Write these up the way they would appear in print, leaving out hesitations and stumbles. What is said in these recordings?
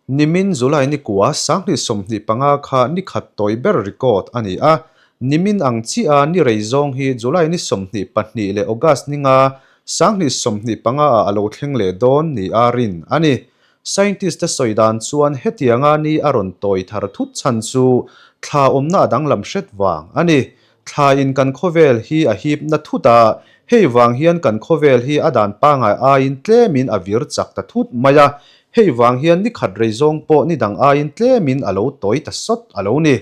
Nimin July ni kua 2025 kha ni khat tawi ber record a ni a, nimin ang chiah a ni rei zawng hi July ni 22 leh August ni nga 2025 ah a lo thleng leh dawn ni a rin a ni. Scientist te sawi dan chuan hetianga ni a rawn tawi thar thut chhan chu thla awmna a danglam hret vang a ni. Thla in kan khawvel hi a hip na thut a, hei vang hian kan khawvel hi a dan pangai aiin tlemin a vir chak ta thut mai a, hei vang hian ni khat rei zawng pawh ni dang aiin tlemin a lo tawi ta sawt a lo ni.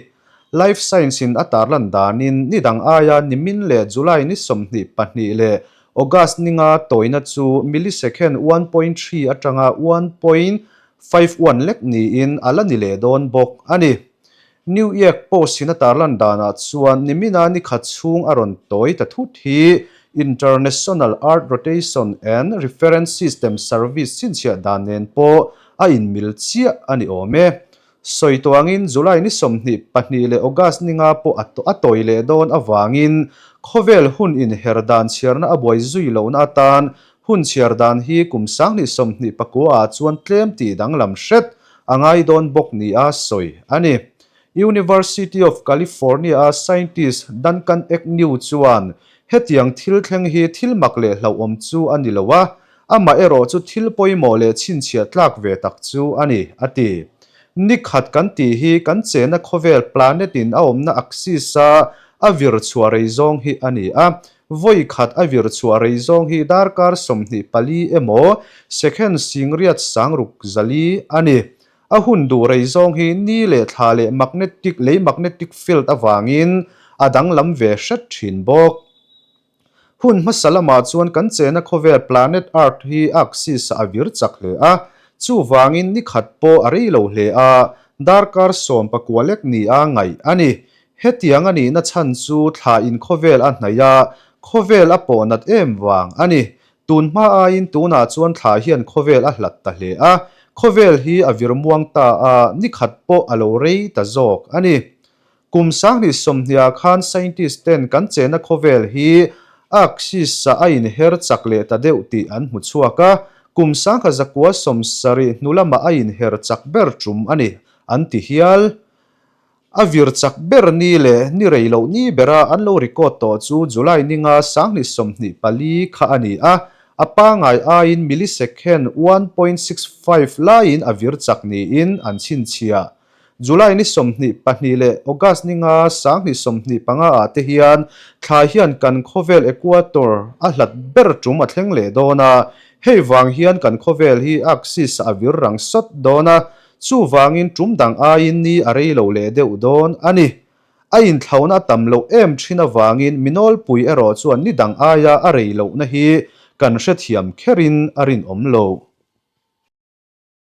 Life Science in a tarlan danin ni dang aia nimin leh July ni 22 leh August ninga tawina chu millisecond 1.3 atanga 1.51 lek niin a la ni leh dawn bawk a ni. New York Post in a tarlan danah chuan nimina ni khat chhung a rawn tawi ta thut hi International Earth Rotation and Reference System Service chhinchhiah dan nen pawh a inmil chiah a ni awm e. Sawi tuangin July ni 22 leh August ni nga pawh a a tawi leh dawn avangin khawvel hun inher dan chhiarna a buai zui lohna atan hun chhiar dan hi kum 2029 ah chuan tlem tih danglam hret a ngai dawn bawk nia sawi a ni. University of California-a scientist Duncan Agnew chuan hetiang thil thleng hi thil mak leh hlauhawm chu a ni lo a, Amah erawh chu thil pawimawh leh chhinchhiah tlak ve tak chu a ni, a ti. Ni khat kan tih hi kan chena khawvel planet in a awmna axis a a vir chhuah rei zawng hi a ni a. Vawi khat a vir chhuah rei zawng hi darkar 24 emaw second singriat sangruk zali a ni. A hun duh rei zawng hi ni leh thla leh magnetic lei magnetic field avangin a danglam ve hret thin bawk. Hun hmasa lamah chuan kan chena khawvel planet Earth hi axis a vir chak hle a, chuvangin ni khat pawh a rei lo hle a, darkar 19 lek ni a ngaih a ni. Hetiang a nihna chhan chu thla in khawvel a hnaih a, khawvel a pawh nat em vang a ni. Tun hma aiin tunah chuan thla hian khawvel a hlat ta hle a, khawvel hi a vir muang ta a, ni khat pawh a lo rei ta zawk a ni. Kum 2020 ah khan scientist ten kan chena khawvel hi axis ah a inher chak leh ta deuh tih an hmu chhuak a, kum 1970 hnu lamah a inher chak ber tum a ni, an ti hial. A vir chak ber ni leh ni rei loh ni bera an lo record tawh chu July ninga 2024 kha a ni a, a pangai aiin millisecond 1.65 laiin a vir chak niin an chhinchhiah. July ni 22 leh August ni nga 2025 ah te hian thla hian kan khawvel equator a hlat ber tum a thleng leh dawn a, hei vang hian kan khawvel hi axis a vir rang sawt dawn a, chuvangin tum dang aiin ni a rei lo leh deuh dawn a ni. A inthlauna a tam loh em thin avangin mi nawlpui erawh chuan ni dang aia a rei lohna hi kan hrethiam kherin a rinawm lo.